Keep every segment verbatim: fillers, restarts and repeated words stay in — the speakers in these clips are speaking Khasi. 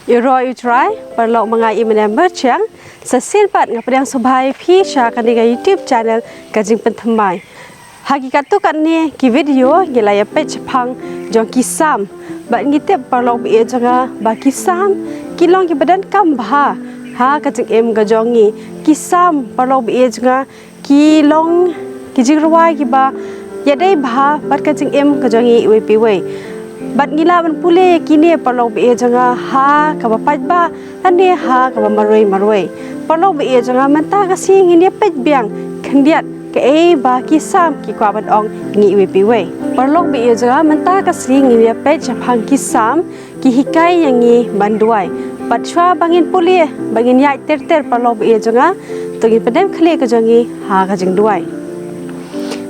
Ïaroh ïa U Trai, paralok, ma nga i Mane Myrchiang, sa shisien pat nga pdiang sngewbha ïa phi sha kane ka YouTube channel Ka Jingpynthymmai. Ha ki katto katne ki video ngi la ïa peit shaphang jong ki Salm. Bad ngi tip, paralok ba ïeit jong nga, ba ki Salm ki long kiba donkam bha ha ka jingim ka jong ngi. Ki Salm, paralok ba ïeit jong nga, ki long ki jingrwai kiba ïadei bha bad ka jingim ka jong ngi iwei pa iwei. Bad ngi lah ban pule ïa kine, paralok ba ïeit jong nga, ha kaba paidbah lane ha kaba marwei marwei. Paralok ba ïeit jong nga, mynta ka sngi ngin ïa peit biang khyndiat kaei ba ki Salm ki kwah ban ong ïa ngi iwei pa iwei. Paralok ba ïeit jong nga, mynta ka sngi ngin ïa peit shaphang ki Salm ki hikai ïa ngi ban duwai. Bad shuwa ba ngin pule, ba ngin ïaid ter ter, paralok ba ïeit jong nga, to ngin pyndem khlieh ka jong ngi ha ka jingduwai.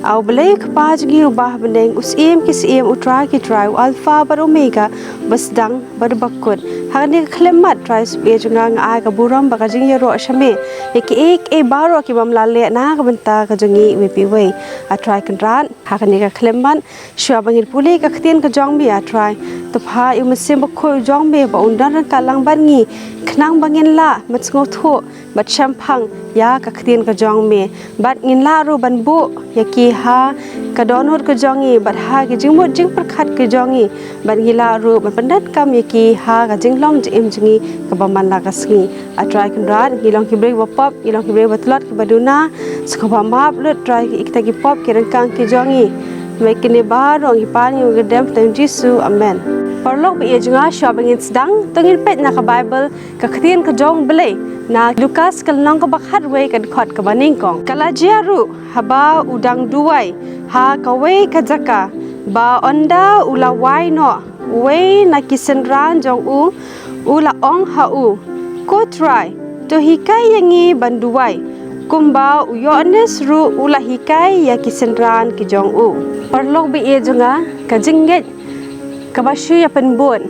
A U Blei U Kpa jong ngi uba ha bneng, U Syiem ki syiem, U Trai ki trai, U Alpha bad Omega, Uba sdang bad uba kut. Ha kane ka khyllipmat, Trai Jisu, jong nga, nga ai ka burom bad ka jingïaroh sha me ïa kiei kiei baroh ki bym lah leh na ka bynta ka jong ngi iwei pa iwei. A Trai Kynrad, ha kane ka khyllipmat, shuwa ba ngin pule ka ktien ka jong me, A Trai, to phah ïa U Mynsiem Bakhuid jong me ba un don ryngkat lang bad ngi, khnang ba ngin lah ban sngewthuh bad shemphang ïa ka ktien ka jong me, bad ngin lah ruh ban buh ïa ki ha ka dohnud ka jong ngi, bad ha ki jingmut jingpyrkhat ka jong ngi, bad ngin lah ruh ban pyndonkam ïa ki ha ka jinglong jingim jong ngi kaba man la ka sngi. A Trai Kynrad, ngi long ki briew ba pop, ngi long ki briew ba tlot, kiba duna, sngewbha map lut, Trai, ïa kita ki pop ki ryngkang ki jong ngi. Namar kine baroh ngi pan, ngi ong, ha ka kyrteng U Jisu. Amen. Paralok ba ïeit jong nga, shuwa ba ngin sdang, to ngin peit na ka Baibl, ka ktien ka jong U Blei, na Lukas ka lynnong kaba khatwei, ka dkhot kaba nyngkong. Ka la jia ruh, haba u dang duwai ha kawei ka jaka, ba ynda u la wai noh, uwei na ki synran jong u u la ong ha u, Ko Trai, to hikai ïa ngi ban duwai, kumba u Ïoannis ruh u la hikai ïa ki synran ki jong u. Paralok ba ïeit jong nga, ka jingngeit kaba shu ïa pynbud,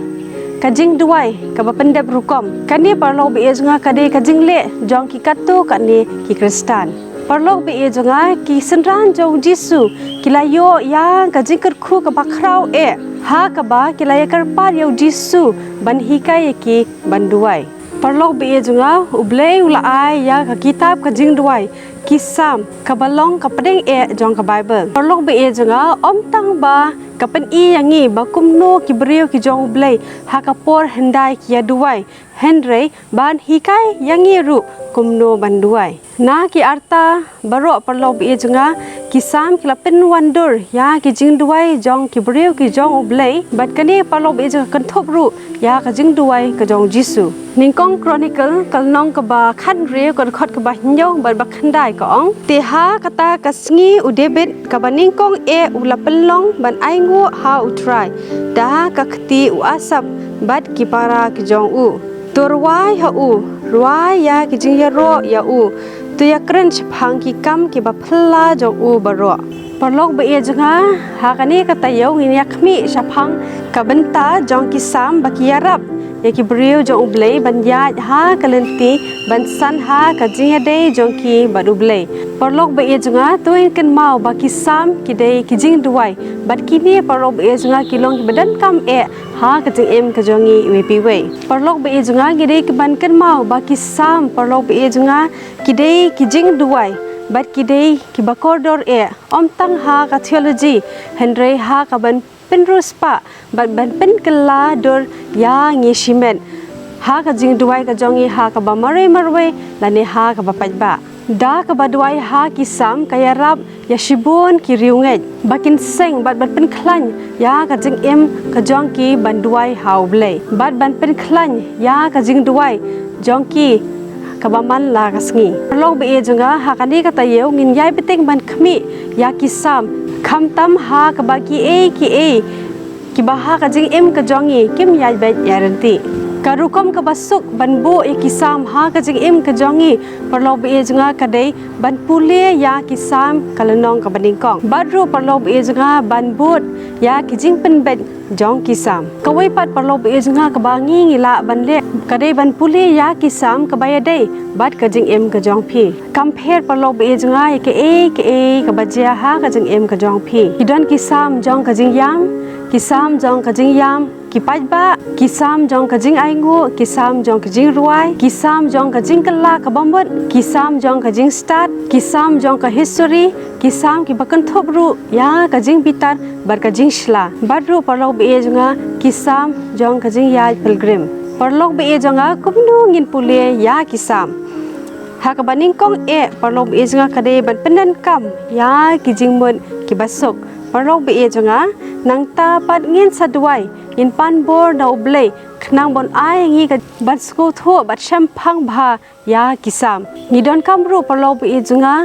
ka jingduwai kaba pyndep rukom. Kane, paralok ba ïeit jong nga, ka dei ka jingleh jong ki katto katne ki Khristan. Paralok ba ïeit jong nga, ki synran jong U Jisu ki la ïoh ïa ka jingkyrkhu kaba khraw eh, ha kaba ki la ïa kyrpad ïa U Jisu ban hikai ïa ki ban duwai. Paralok ba ïeit jong nga, U Blei u la ai ïa ka kitab ka jingduwai, ki Salm, kaba long ka pdeng eh jong ka Baibl. Paralok ba ïeit jong nga, ym tang ba ka pyni ïa ngi ba kumno ki briew ki jong U Blei ha ka por hyndai ki ïa duwai, hynrei ban hikai ïa ngi ruh kumno ban duwai. Na ki arta baroh, paralok ba ïeit jong nga, ki Salm ki la pynwandur ïa ki jingduwai jong ki briew ki jong U Blei, bad kane, paralok ba ïeit jong nga, ka kynthup ruh ïa ka jingduwai ka jong U Jisu. Nyngkong Chronicle ka lynnong kaba khathynriew, ka dkhot kaba hynñiew bad ba khyndai, ka ong, Te ha kata ka sngi u Dabid kaba nyngkong eh u la pynlong ban ainguh ha U Trai da ka kti u Asaph bad ki para ki jong u. To rwai ha u, rwai ïa ki jingïaroh ïa u, to ïakren shaphang ki kam kiba phylla jong u baroh. Paralok ba ïeit jong nga, ha kane ka taïew ngin ïa khmih shaphang ka bynta jong ki Salm ba ki ïarap ïa ki briew jong U Blei ban ïaid ha ka lynti ban san ha ka jingïadei jong ki bad U Blei. Paralok ba ïeit jong nga, to ngin kynmaw ba ki Salm ki dei ki jingduwai, bad kine, paralok ba ïeit jong nga, ki long kiba donkam eh ha ka jingim ka jong ngi iwei pa iwei. Paralok ba ïeit jong nga, ngi dei ki ban kynmaw ba ki Salm, paralok ba ïeit jong nga, ki dei ki jingduwai, bad ki dei kiba kordor eh, ym tang ha ka theology, hynrei ha ka ban pynriewspah bad ban pynkylla dur ïa ngi shimet ha ka jingduwai ka jong ngi, ha kaba marwei marwei lane ha kaba paidbah. Da kaba duwai ha ki Salm, ka ïarap ïa shibun ki riewngeit ba kin seng bad ban pynkhlaiñ ïa ka jingim ka jong ki ban duwai ha U Blei, bad ban pynkhlaiñ ïa ka jingduwai jong ki kaba man la ka sngi. Paralok ba ïeit jong nga, ha kane ka taïew ngin ïai bteng ban khmih ïa ki Salm, khamtam ha kaba kiei kiei kiba ha ka jingim ka jong ngi kim ïai beit ïai ryntih. Ka rukom kaba suk ban buh ïa ki Salm ha ka jingim ka jong ngi, paralok ba ïeit jong nga, ka dei ban pule ïa ki Salm ka lynnong kaba nyngkong. Bad ruh, paralok ba ïeit jong nga, ban bud ïa ki jingpynbeit jong ki Salm. Kawei pat, paralok ba ïeit jong nga, kaba ngi ngi lah ban leh, ka dei ban pule ïa ki Salm kaba ïadei bad ka jingim ka jong phi. Kam pher, paralok ba ïeit jong nga, ïa kaei kaei kaba jia ha ka jingim ka jong phi. Ki don ki Salm jong ka jingïam, ki Salm jong ka jingïam ki paidbah, ki sam jong ka jingainguh, ki sam jong ka jingrwai, ki sam jong ka jingkylla ka bamut, ki sam jong ka jingstad, ki sam jong ka history, ki sam kiba kynthup ruh ïa ka jingbitar bad ka jingshla. Bad ruh paralok ba-ïeit jong nga, ki sam jong ka jingïaid pilgrim. Paralok ba-ïeit jong nga, kumno ngin pule ïa ki sam? Ha kaba nyngkong eh paralok ba-ïeit jong nga, ka dei ban pyndonkam ïa ki jingmut kiba suk. Paralok ba-ïeit jong nga, nangta pat ngin sa duwai, ngin pan bor na U Blei, khnang ban ai ngi ka ban sngewthuh bad shemphang bha ïa ki sam. Ngi donkam ruh paralok ba-ïeit jong nga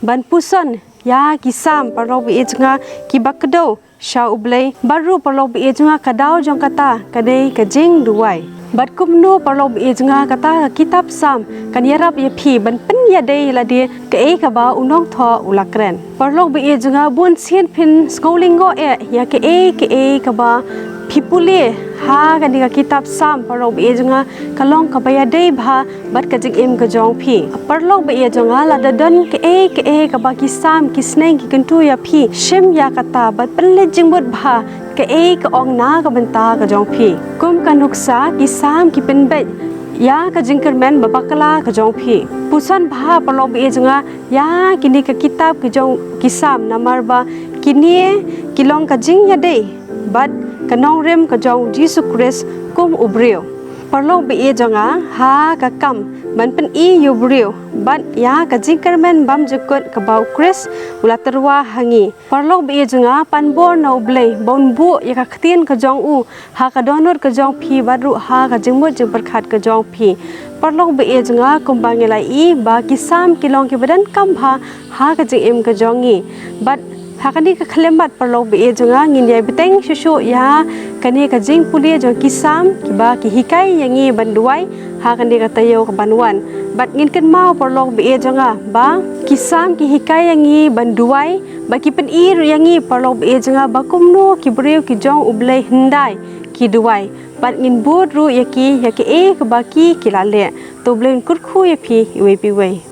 ban puson ïa ki sam paralok ba-ïeit jong nga kiba kdew sha U Blei. Bad ruh paralok ba-ïeit jong nga, ka daw jong kata ka dei ka jingduwai. Bad kumno paralok ba-ïeit jong nga, kata ka kitab Sam kan ïarap ïa phi ban pynïadei lade kaei kaba u nongthoh u la kren. Paralok ba-ïeit jong nga, bun sien phin sngewlyngngoh eh ïa kaei kaei kaba phi pule ha kane ka kitab Sam paralok ba-ïeit jong nga, ka long kaba ïadei bha bad ka jingim ka jong phi. Paralok ba-ïeit jong nga, lada don kaei kaei kaba ki sam, ki sneng ki kyntu ïa phi, shim ïa kata bad pynleit jingmut bha kaei ka ong na ka bynta ka jong phi. Kum ka nuksa, ki sam ki pynbeit ïa ka jingkyrmen ba bakla ka jong phi. Puson bha paralok ba-ïeit jong nga ïa kine ka kitab ki jong ki sam, namar ba kine ki long ka jingïadei bad ka nongrim ka jong U Jisu Khrist kum u briew. Paralok ba-ïeit jong nga, ha ka kam ban pyni ïa u briew bad ïa ka jingkyrmen bymjukut kaba U Khrist u la tyrwa ha ngi. Paralok ba-ïeit jong nga, pan bor na U Blei ba un buh ïa ka ktien ka jong u ha ka dohnud ka jong phi bad ruh ha ka jingmut jingpyrkhat ka jong phi. Paralok ba-ïeit jong nga, kumba ngi la ïohi ba ki sam ki long kiba donkam bha ha ka jingim ka jong ngi. Bad ha kane ka khyllipmat paralok ba-ïeit jong nga, ngin ïai bteng shuh shuh ïa kane ka jingpule jong ki sam kiba ki hikai ïa ngi ban duwai ha kane ka taïew kaban wan. Bad ngin kynmaw paralok ba-ïeit jong nga ba ki sam ki hikai ïa ngi ban duwai, ba ki pyni ruh ïa ngi paralok ba-ïeit jong nga ba kumno ki briew ki jong U Blei hyndai ki duwai. Bad ngin bud ruh ïa ki ïa kaei kaba ki ki la leh. To U Blei un kyrkhu ïa phi iwei pa iwei.